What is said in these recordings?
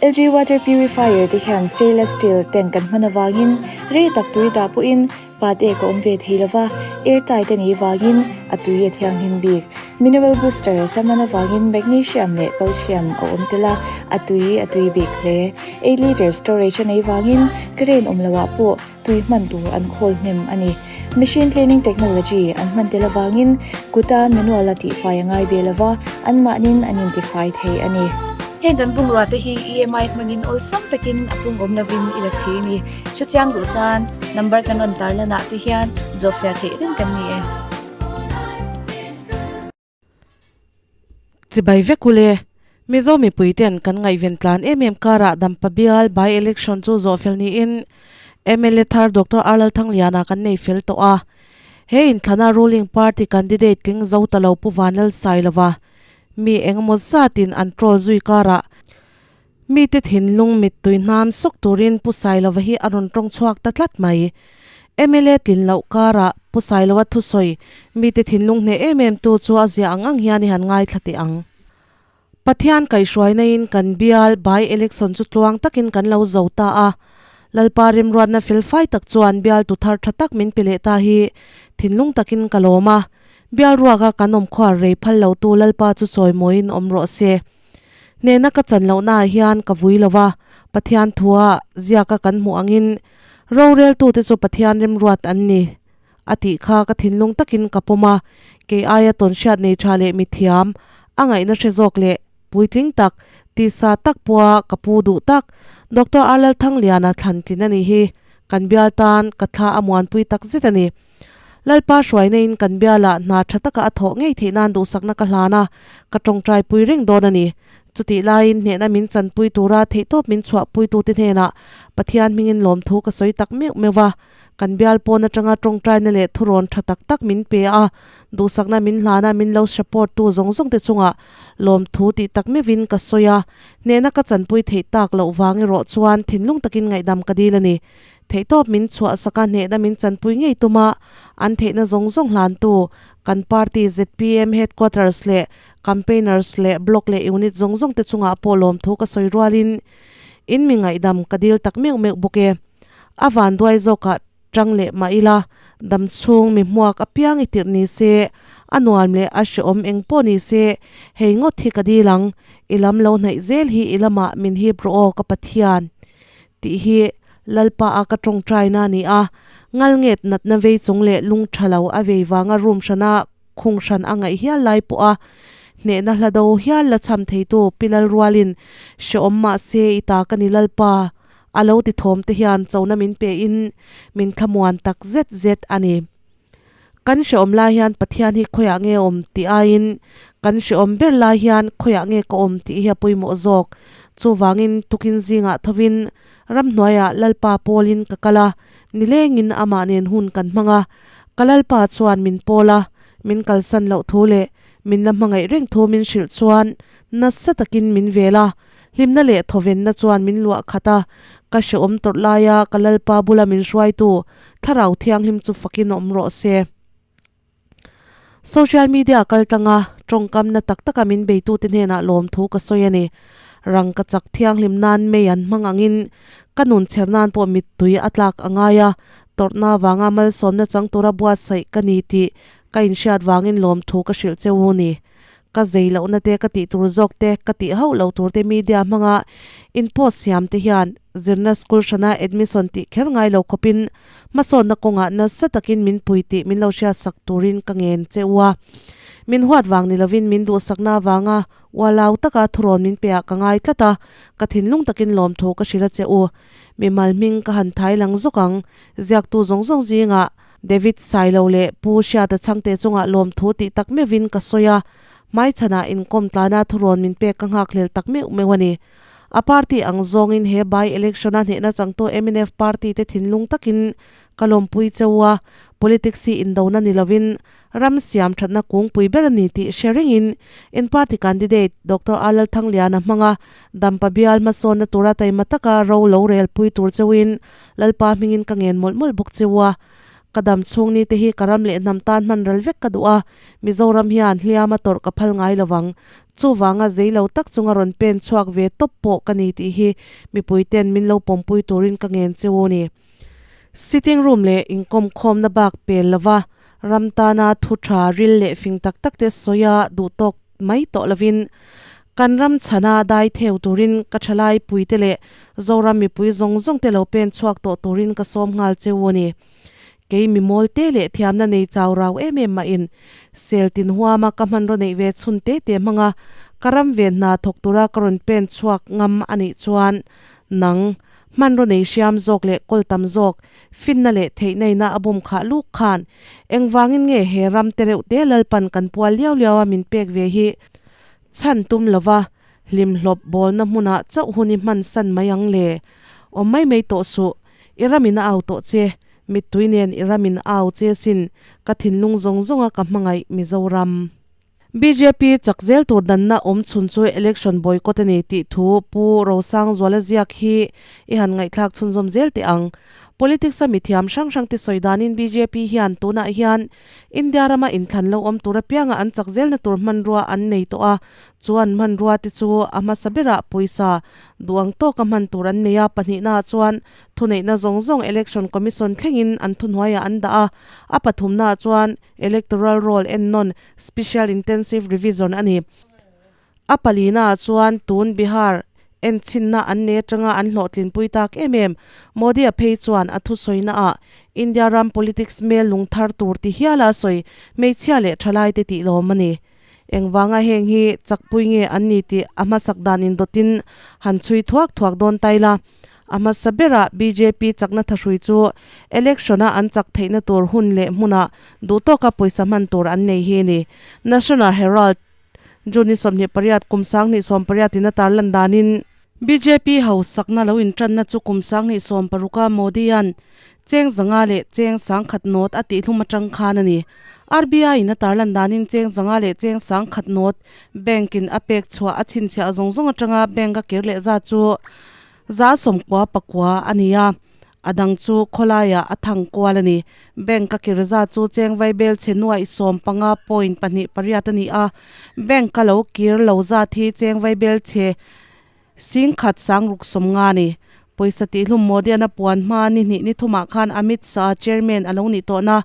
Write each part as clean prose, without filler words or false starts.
LG water purifier te hian stainless steel tank an hman avangin rei tak tui dah pawhin pat ek a awm ve thei lova, air tight a nih vangin a tui a thianghlim bik. Mineral booster a hman avangin magnesium leh calcium a awm tel a, a tui a tui bik hle. Eight litre storage a neih vangin current awm loh ah pawh tui hman tur an khawl hnem a ni. Machine cleaning technology an hman tel avangin kuta manual a tihfai a ngai ve lova, anmahnin an intifai thei a ni. Heng kan bungrua te hi EMI hmangin awlsam takin a pung awm lovin i la thei a ni. Hrechiang duh tan number kan rawn tarlanah te hian zawhfiah theih reng kan ni e. Chibai vek ule, Mizo mipui ten kan ngaihven tlan em em karah Dampa bial by election chu zawh fel niin mla thar Doctor Arlal Thangliana kan nei fel tawh a. He inthlana ruling party candidate tling zo ta lo Pu Vanlal Sailova mi engemaw zatin an troll zui karah Mite thinlung mittui hnam sawk turin Pu Sailova hi a rawn tawng chhuak ta tlat mai. Mla tlin loh karah Pu Sailova thusawi mite thinlung hneh em em tu chu a zia ang ang hian i han ngaithla teh ang. Pathian kaihhruaina in kan bial by election chu tluang takin kan lo zo ta a. Lalpa remruatna felfai tak chuan bial tu thar tha tak min pe leh ta hi thinlung takin ka lawm a. Bial ruaka kan awm khuar rei phal lo tu Lalpa chu chawimawiin awm rawh se. Hnehna ka chan lohnaah hian ka vui lo va, Pathian thua ziaka kan hmuh angin roreltute chu Pathian remruat an ni a tih kha ka thinlung takin ka pawm a, kei aia tawnhriat nei tha leh mithiam, a ngaihna hre zawk leh puitling tak, tisa tak pawha ka pu duh tak Doctor Arlal Thangliana thlan tlin a nih hi kan bial tan ka thla a muanpui tak zet a ni. Lalpa hruaina in kan bialah hna tha taka a thawh ngei theih nan duhsakna ka hlan a, ka tawngtai pui reng dawn a ni. Chutih laiin hnehna min chanpui tura theihtawp min chhuahpuitute hnenah Pathian hmingin lawmthu ka sawi tak meuh meuh va. Kan bial pawn atanga tawngtaina leh thurawn tha tak tak min pe a, duhsakna min hlan a min lo support tu zawng zawng te chungah lawmthu tih tak meuhin ka sawi a, hnehna ka chanpui theih tak loh vang erawh chuan thinlung takin ngaihdam ka dil a ni. Theihtawp min chhuahsak a hnehna min chanpui ngei tum a, an theihna zawng zawng hlantu kan party zpm headquarters leh campaigners leh block leh unit zawng zawng te chungah pawh lawmthu ka sawi rualin in mi ngaihdam ka dil tak meuh meuh bawk e. A vanduai zawkah tang leh mah ila, dam chhung mi hmuak apiang i tirh ni se, a nuam leh a hrehawm eng pawh ni se, hei ngawt hi ka dil ang, i lam lo hnaih zel hi i lamah min hip rawh aw ka Pathian. Tih hi Lalpa a ka tawngtaina a ni a, ngalnget natna vei chung leh lung tha lo a vei vanga room hrana khung hran a ngaih hial lai pawh a hnehna hla do hial la cham theitu Pi Lalrualin hrehawm mahse i ta ka ni Lalpa a lo ti thawm te hian chona min pe in min thlamuan tak zet zet a ni. Kan hrehawm lai hian Pathian hi khawiah nge awm tih aiin kan hrehawm ber lai hian khawiah nge ka awm tih hi a pawimawh zawk. Chuvangin tukin zingah thovin ramhnuaiah Lalpa pawlin ka kal a, nilengin amah nen hun kan hmang a. Ka Lalpa chuan min pawl a, min kalsan loh thu leh min la hmangaih reng thu min hrilh chuan nasa takin min vel a. Hlimna leh thawvenna chuan min luah khat a, ka hrehawm tawrh laia ka Lalpa bula min hruaitu Thlarau Thianghlim chu fakin awm rawh se. Social media kaltlanga tawngkamna tak taka min beitute hnenah lawmthu ka sawi a ni. Rangka chak thianghlim nan mei an hmang angin ka nun chher nan pawh mittui a tlak a ngai a, tawrhna vanga malsawmna chang tura buatsaih ka ni tih ka inhriat vangin lawmthu ka hrilh che u ni. Ka zei lohna te, ka tih tur zawk te, ka tih hauh lo tur te media hmanga in post siam te hian zirna school hrana admission tih kher ngai lo khawpin hmasawnna kawngah nasa takin min pui tih min lo hriatsak turin ka ngen che u a. Min huat vang ni lovin min duhsakna avanga ualau taka thurawn min pe ah ka ngai tlat a, ka thinlung takin lawmthu ka hrilh a che u. Mimal hming ka han thai lang zawk ang, ziaktu zawng zawng zingah. David Sailo leh Pu Hriata Chhangte chungah lawmthu tih tak meuhin ka sawi a, hmaichhanah inkawm tlana thurawn min pek ka nghakhlel tak meuh meuh a ni. A party ang zawngin he by election a hnehna changtu mnf party te thinlung takin ka lawmpui cheu a, politics hi indona ni lovin ram siam thatna kungpui ber a ni tih hre ringin in party candidate Doctor Arlal Thangliana hmanga Dampa bial hmasawnna tura taima taka ro lo relpui tur cheuin Lalpa hmingin ka ngen mawlh mawlh bawk cheu a, ka dam chhung ni te hi ka ram leh hnam tan hman ral vek ka duh a, Mizoram hian hliam a tawrh ka phal ngai lo vang. Chuvanga zeilo tak chunga rawn pen chhuak ve tawp pawh ka ni tih hi mipuiten min lo pawmpui turin ka ngen che u ni. Sitting room leh inkawmkhawmna bak pel lova ram tana thu tha ril leh fing tak tak te sawia duh tawk mai tawh lovin kan ram chhana dai theu turin ka thalai puite leh Zoram mipui zawng zawng te lo pen chhuak tawh turin ka sawm nghal che u ni. Kei mi mawl te leh thiamna nei chau rau em em mahin sel tin huama ka hmanraw neih ve chhun te te hmanga ka ram ve hna thawk tura ka rawn pen chhuak ngam a nih chuan nang hmanraw nei hriam zawk leh kawl tam zawk finna leh theihnaina a bum khah luk khan engvangin nge he ram te reuh te Lalpan kan pual liau liau a min pek ve hi chhan tum lova hlimhlawp bawlna hmunah chauh hun i hman san mai ang le? Awm mai mai tawh suh, i ramin a au tawh che, mittui nen i ramin a au che sin, ka thinlung zawng zawnga ka hmangaih Mizoram. Bjp chak zel tur danna awm chhun chu election boycott a ni tih thu Pu Rosangzuala ziak hi i han ngaihthlak chhunzawm zel teh ang. Politics a mithiam hrang hrang te sawi danin bjp hian tunah hian India rama inthlan lo awm tur apianga an chak zelna tur hmanrua an nei tawh a, chu an hmanrua te chu a hmasa berah pawisa duh ang tawka hman tur an nei a, pahnihnaah chuan thuneihna zawng zawng Election Commission thlengin an thuhnuaiah an dah a, a pathumnaah chuan Electoral Roll ennawn Special Intensive Revision a ni. A palinaah chuan tun Bihar enchhinna an nei atanga an hlawhtlinpui tak em em. Modi-a phei chuan a thusawinaah India ram politics mel lung thar tur ti hiala a sawi hmeichhia leh thalaite tih lawm a ni. Engvanga heng hi chakpui nge an ni tih a hmasak dan indawtin han chhui thuak thuak dawn tai la. A hmasa berah bjp chakna thahrui chu election-a an chak theihna tur hun leh hmunah duhtawka pawisa hman tur an nei hi a ni. National Herald June ni 28 kum 2018 in a tarlan danin bjp ho sakna lo intanna chu kum 2016 a Modi-a'n cheng zanga leh cheng sangkhat note a tihhlum atang khan a ni. RBI in a tarlan danin cheng zanga leh cheng sangkhat note bank in a pek chhuah a chhinchhiah zawng zawng atanga bank a kir leh zat chu 99% a ni a, a dang chu khawlaiah a thang kual a ni. Bank a kir zat chu cheng vaibel chhe nuaih 15.28 a ni a, bank a lo kir lo zat hi cheng vaibel chhe singkhat sangruk sawmnga a ni. Pawisa tihhlum Modi-an a puan hma ni hnih ni thumah khan Amit Shah chairman a lo nih tawhna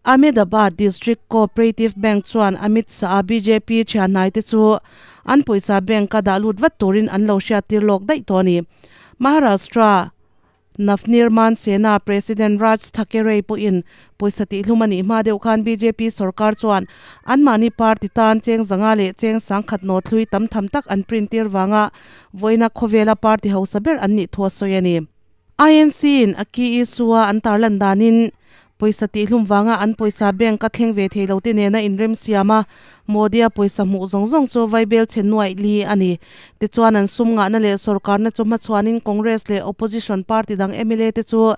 Ahmedabad District Cooperative Bank chuan Amit Shah-a bjp thianhnaite chu an pawisa bank-a dah lut vat turin an lo hriattir lawk daih tawh a ni. Maharashtra Navnirman Sena President Raj Thackeray pawhin pawisa tihhlum a nih hma deuh khan bjp sorkar chuan anmahni party tan cheng zanga leh cheng sangkhat nawt hlui tam tham tak an print tir vanga vawiina khawvela party hausa ber an nih thu a sawi a ni. INC in a key issue-a an tarlan danin Pawisa tihhlum vanga an pawisa bank a thleng ve thei lo te nena inrem siam a, Modi-a pawisa hmuh zawng zawng chu vaibel chhe nuaih li a ni. Tichuan an sum ngahna leh sorkarna chu hmachhuanin Congress leh Opposition party dang mla te chu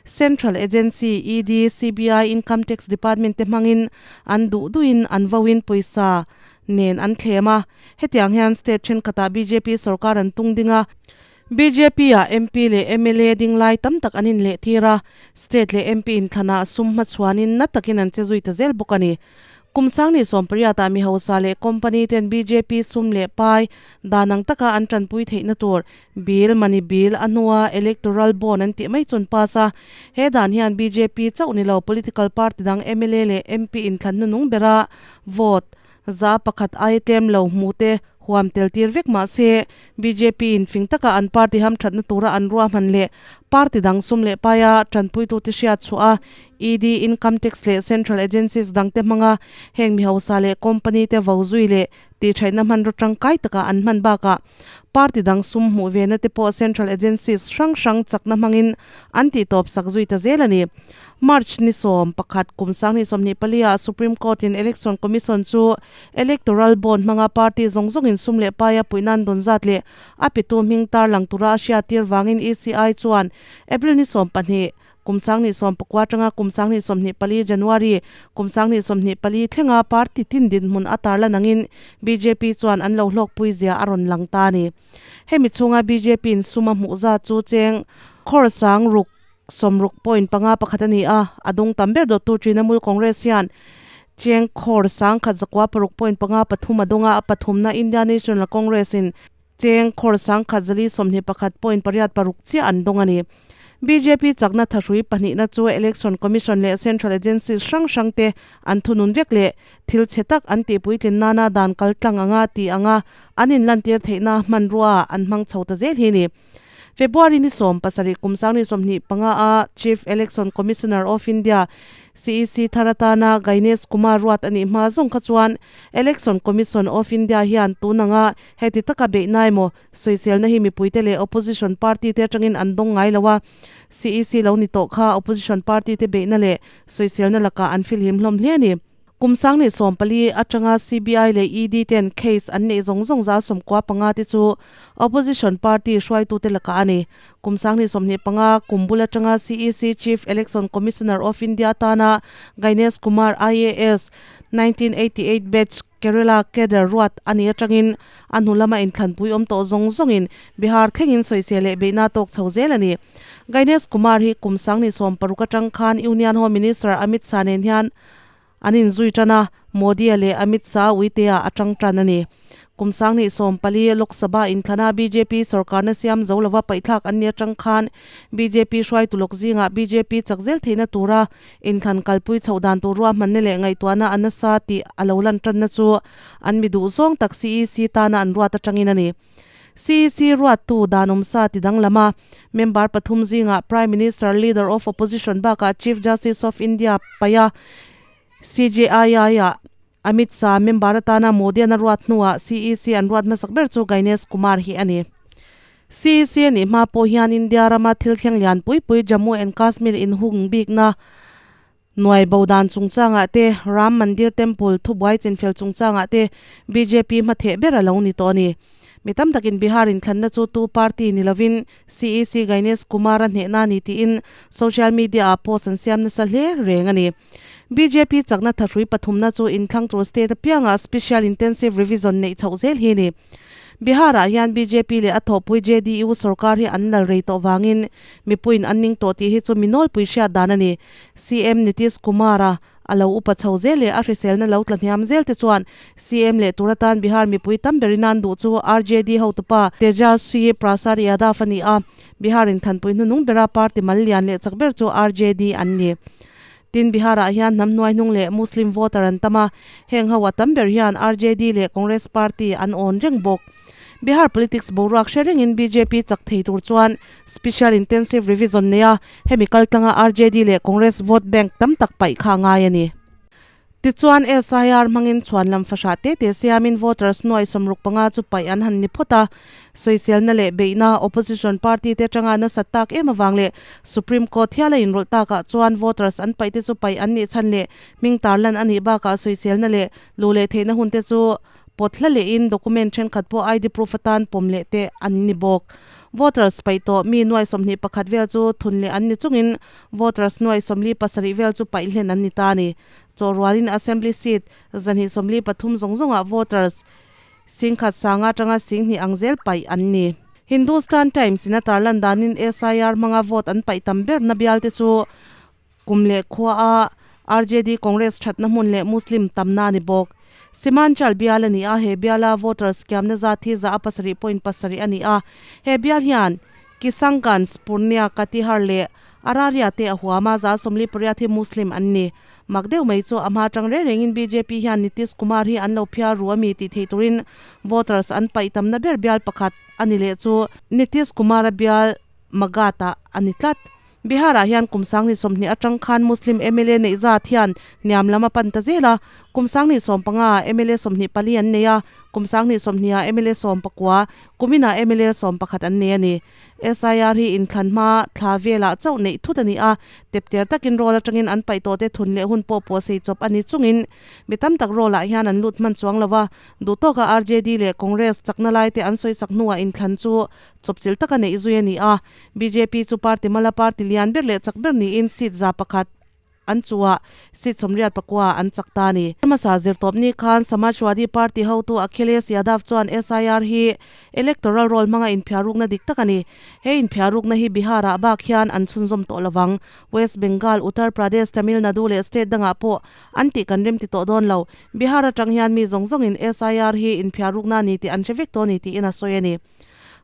Central Agency, ED, CBI, Income Tax Department te hmangin an duh duhin an vauin pawisa nen an thlem a. Hetiang hian state thenkhatah bjp sorkar an tung ding a, BJP-ah MP leh mla ding lai tam tak an inlehtir a, state leh MP inthlanah sum hmachhuanin na takin an che zui ta zel bawk a ni. Kum sangni sawmpariatah mi hausa leh company ten bjp sum leh pai dan ang taka an tanpui theihna tur bill, money bill, a hnua electoral bond an tih mai chu an pass a. He dan hian bjp chauh ni lo political party dang mla leh MP inthlan hnunung bera vote 1% aia tlem lo hmu te huam tel tir vek mah se, bjp in fing taka an party hamthatna tura an ruahman leh party dang sum leh paia tanpuitute hriat chhuah a, ED, Income Tax leh Central Agencies dangte hmanga heng mi hausa leh company te vo zui leh tihtheihna hmanraw tangkai taka an hman bakah party dang sum hmuh vena te pawh Central Agencies hrang hrang chakna hmangin an tihtawp sak zui ta zel a ni. March ni 11 kum 2024 ah Supreme Court in Election Commission chu Electoral Bond hmanga party zawng zawngin sum leh paia puihna an dawn zat leh a petu hming tarlang tura a hriattir vangin ECI chuan April ni 12 kum 2019 atanga kum 2024 January kum 2024 thlenga party tin dinhmun a tarlan angin bjp chuan an lo hlawkpui zia a rawn lang ta a ni. Hemi chhunga bjp in sum a hmuh zat chu cheng khawr sang ruk 60.51 a ni a, a dung tam ber dawttu Trinamool Congress hian Cheng crore 10 106.53 a dawng a, a pathumna India National Congress in cheng crore 1,021.86 chiah an dawng a ni. Bjp chakna thahrui pahnihna chu Election Commission leh Central Agencies hrang hrang te an thunun vek leh thil chhe tak an tih puitlin nana dan kal tlang anga tih anga an inlantir theihna hmanrua an hmang chho ta zel hi a ni. February ni 17 kum 2025 a Chief Election Commissioner of India, CEC, thar atana Gainesh Kumar ruat a nih hma zawng kha chuan Election Commission of India hian tun anga heti taka beihna emaw sawiselna hi mipuite leh opposition party te atangin an dawng ngai lo a, CEC lo ni tawh kha opposition party te beihna leh sawiselna lakah an filhim hlawm hle a ni. Kum 2014 atanga CBI leh ED ten case an neih zawng zawng 95 te chu opposition party hruaitute lakah a ni. Kum 2025 kum bul atanga CEC Chief Election Commissioner of India atana Gainesh Kumar IAS, 1988 batch, Kerala cadre ruat a nih atangin a hnu lama inthlanpui awm tawh zawng zawngin Bihar thlengin sawisel leh beihna tawk chho zel a ni. Gainesh Kumar hi kum 2016 atang khan Union Home Minister Amit Shah nen hian An inzui tan a, Modi-a leh Amit Shah Uite-ah a tang tan a ni. Kum 2014 Lok Sabha inthlana bjp sorkarna siam zo lova paihthlak an ni atang khan bjp hruaitu lawk zingah bjp chak zel theihna tura inthlan kalpui chhoh dan tur ruahmanna leh ngaihtuahna a nasa tih a lo lan tanna chu an mi duh zawng tak CEC tana an ruat atangin a ni. CEC ruattu dan awmsa ti danglam a, member pathum zingah Prime Minister, Leader of Opposition bakah Chief Justice of India paia CJI-ah Amit Shah member atana Modi-an a ruat hnuah CEC an ruat hmasak ber chu Gainesh Kumar hi a ni. CEC a nih hma pawh hian India rama thil thleng lian pui pui Jammu and Kashmir inhung bikna Nuai bo dan chungchangah te, Ram Mandir Temple thubuai chinfel chungchangah te bjp hmatheh ber a lo ni tawh a ni. Mi tam takin Bihar inthlanna chu tu party ni lovin CEC Gainesh Kumar-a hnehna a ni tiin social media-ah post an siam nasa hle reng a ni. Bjp chakna thahrui pathumna chu inthlang tur state apiangah Special Intensive Revision neih chhoh zel hi a ni. Bihar-ah hian bjp leh a thawhpui JDU sorkar hi an lal rei tawh vangin mipuiin an ning tawh tih hi chu mi nawlpui hriat dan a ni. CM Nitish Kumar-a a lo upa chho zel leh a hriselna lo tla hniam zel te chuan CM leh tur atan Bihar mipui tam berin an duh chu RJD hotupa Tejaswi Prasad Yadav a ni a, Bihar inthanpui hnunung bera party mal lian leh chak ber chu RJD an ni. Tin, Bihar-ah hian hnam hnuaihnung leh Muslim voter an tam a, heng ho a tam ber hian RJD leh Congress party an awn reng bawk. Bihar politics boruak hre rengin bjp chak thei tur chuan Special Intensive Revision nei a, hemi kaltlanga RJD leh Congress vote bank tam tak paih kha a ngai a ni. Tichuan, SIR hmangin chhuan lam fahrah te te siamin voters nuai 65 chu paih an han ni phawt a. Sawiselna leh beihna opposition party te atanga nasat tak em avang leh Supreme Court hial a inrawlh takah chuan voters an paih te chu paih an nih chhan leh hming tarlan a nih bakah sawiselna leh luh leh theihna hun te chu pawt hla lehin document thenkhat pawh ID proof atan pawm leh te an ni bawk. Voters paih tawh mi nuai 21 vel chu thun leh an ni chungin voters nuai 47 vel chu paih hlen an ni ta a ni. Chawhrualin Assembly seat 243 zawng zawngah voters 10,000 sanga atanga 2,000 ang zel paih an ni. Hindustan Times in a tarlan danin SIR hmanga vote an paih tam berna bial te chu Kum leh khua a RJD Congress thatna hmun leh Muslim tamna a ni bawk. Simanchal bial a ni a, he biala voters kiamna zat hi 7.7 a ni a. He bial hian Kishanganj, Purnia, Katihar leh Araria te a huam a, 48% hi Muslim an ni. Mak deuh mai chu a hma tang reng rengin bjp hian Nitish Kumar hi an lo phiar ru a mi tih theih turin voters an paih tamna ber bial pakhat a ni leh chu Nitish Kumar-a bial Magadh-ah a ni tlat. Bihar-ah hian kum 2020 atang khan Muslim mla neih zat hian hniam lam a pan ta zel a, kum 2015-ah mla 24 an nei a, kum 2020-ah mla 19, kuminah mla 11 an nei a ni. SIR hi inthlan hma thla velah chauh neih thut a ni a, tepter takin roll atangin an paih tawhte thun leh hun pawh pawh sei chawp a ni chungin mi tam tak roll-ah hian an lut hman chuang lo va, duhtawka RJD leh Congress chakna laite an sawisak hnuah inthlan chu Chawpchilh taka neih zui a ni a, bjp chu party mala party lian ber leh chak ber niin seat 100 an chuah seat 84 an chak ta a ni. Hmasa zirtawpni khan Samajwadi Party hotu Akhilesh Yadav chuan SIR hi electoral roll hmanga inphiarukna dik tak a ni. He inphiarukna hi Bihar-ah bak hian an chhunzawm tawh lovang. West Bengal, Uttar Pradesh, Tamil Nadu leh state dangah pawh an tih kan rem ti tawh dawn lo. Bihar atang hian mi zawng zawngin SIR hi inphiarukna a ni tih an hre vek tawh a ni tiin a sawi a ni.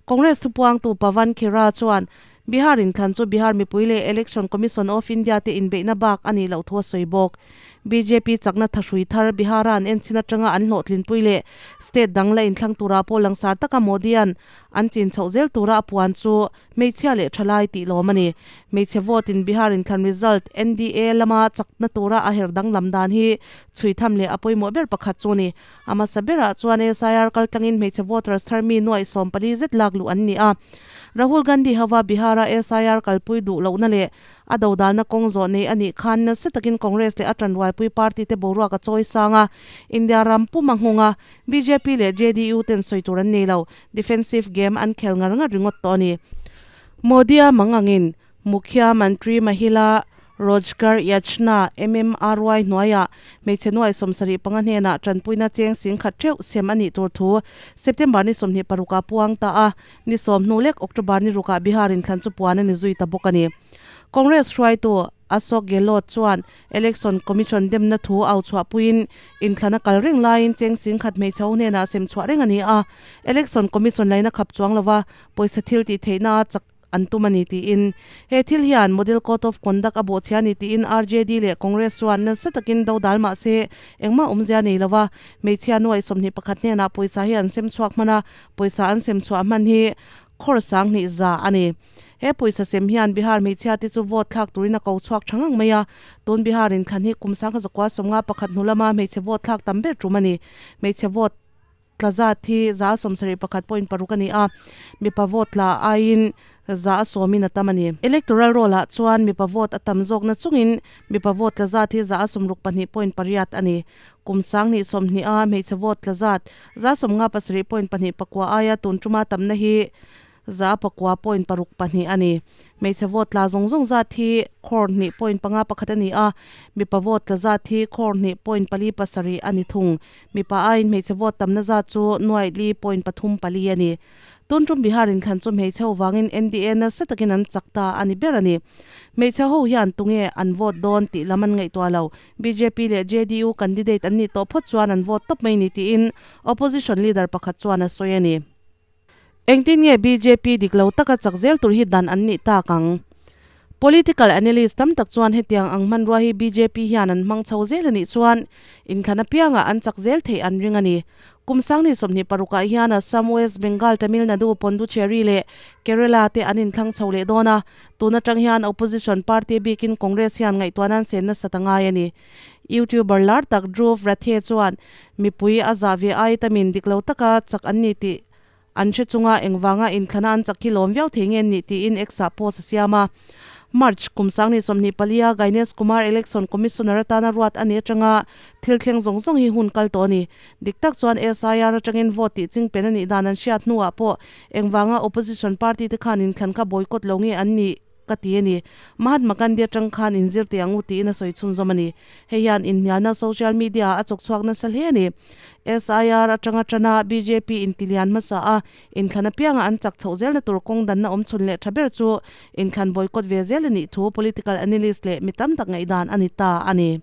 Congress thupuangtu Pawan Khera chuan Bihar inthlan chu Bihar mipui leh Election Commission of India te inbeihna bak a nih loh thu a sawi bawk. Bjp chakna thahrui thar Bihar-a an enchhin atanga an hlawhtlinpui leh state dang la inthlang turah pawh langsar taka Modi-a'n an chin chhoh zel tura a puan chu hmeichhia leh thalai tih lawm a ni. Hmeichhe vote in Bihar inthlan result NDA lama chakna tura a her danglam dan hi chhui tham leh a pawimawh ber pakhat chu a ni. A hmasa berah chuan SIR kaltlangin hmeichhe voters thar mi nuaih 14 zet lak luh an ni a. Rahul Gandhi hova Bihar-a SIR kalpui duh lohna leh a dodalna kawng zawh nei a nih khan nasa takin Congress leh a tanrualpui party te boruak a chawi sang a. India ram pum a nghawng a, bjp leh JDU ten sawi tur an nei lo. Defensive game an khel ngar ngar ringawt tawh a ni. Modi-a mangangin Mukhya Mantri Mahila Rojgar Yajna, MMRY, hnuaiah hmeichhe nuai 75 hnenah tanpuina cheng singkhat theuh sem a nih tur thu September ni 26 ah puang ta a, ni sawm hnu lek October ni rukah Bihar inthlan chu puan a ni zui ta bawk a ni. Congress hruaitu Ashok Gehlot chuan Election Commission demna thu au chhuahpuiin inthlan a kal reng laiin cheng singkhat hmeichhe ho hnenah sem chhuah reng a ni a, Election Commission laina khap chuang lova pawisa thil tih theihna a chak an tum a ni tiin he thil hian Model Code of Conduct a bawhchhia a ni tiin RJD leh Congress chuan nasa takin do dal mah se engmah awmzia nei lo va, hmeichhia nuaih 21 hnenah pawisa hi an sem chhuak hman a, pawisa an sem chhuah hman hi khawr 2000 za a ni. He pawisa sem hian Bihar hmeichhia te chu vote thlak turin a ko chhuak tha ngang mai a, tun Bihar inthlan hi kum 1951 hnu lama hmeichhe vote thlak tam ber tum a ni. Hmeichhe vote. Tla zat hi 71.6 a ni a, mipa vote tla aiin za a sawmin a tam a ni. Electoral roll-ah chuan mipa vote a tam zawkna chungin mipa vote tla zat hi 62.8 a ni. Kum 2020 a hmeichhe vote tla zat 57.29 aia tun tuma tamna hi 9.62 a ni. Hmeichhe vote tla zawng zawng zat hi crore hnih point panga pakhat a ni a, mipa vote tla zat hi crore hnih point pali pasarih a ni thung. Mipa aiin hmeichhe vote tamna zat chu nuaih li point pathum pali a ni. Tun tum Bihar inthlan chu hmeichhe ho vangin NDA nasa takin an chak ta a ni ber a ni. Hmeichhe ho hian tunge an vote dawn tih lam an ngaihtuah lo. Bjp leh JDU candidate an nih tawh phawt chuan an vote tawp mai ni tiin opposition leader pakhat chuan a sawi a ni. Engtin nge bjp dik lo taka chak zel tur hi dan an nih tak ang? Political analyst tam tak chuan hetiang ang hmanrua hi bjp hian an hmang chho zel a nih chuan inthlan apiangah an chak zel theih an ring a ni. Kum 2026 ah hian Assam, West Bengal, Tamil Nadu, Pondicherry leh Kerala te an inthlang chho leh dawn a, tun atang hian opposition party bikin Congress hian ngaihtuahna an sen nasat a ngai a ni. YouTuber lar tak Dhruv Rathee chuan mipui a zah ve ai tamin dik lo taka chak an ni tih an hre chunga engvanga inthlana an chak hi lawm viau thei nge nih tiin X-ah post a siam a. March kum 2024 a Gainesh Kumar Election Commissioner atana ruat a nih atanga thil thleng zawng zawng hi hun kal tawh a ni. Dik tak chuan SIR atangin vote tih chingpen a nih dan an hriat hnuah pawh engvanga opposition party te khan inthlan kha boycott lo nge an nih ka ti a ni. Mahatma Gandhi atang khan inzir teh ang u tiin a sawi chhunzawm a ni. Hei hian inhnialna social media ah a chawk chhuak nasa hle a ni. SIR atanga tana bjp intilian hmasa a, inthlan apianga an chak chhoh zelna tur kawng danna awm chhun leh tha ber chu inthlan boycott ve zel a nih thu political analyst leh mi tam tak ngaihdan a ni ta a ni.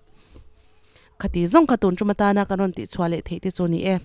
Khati zawng kha tun tum atana kan rawn tihchhuah leh theih te chu a ni e.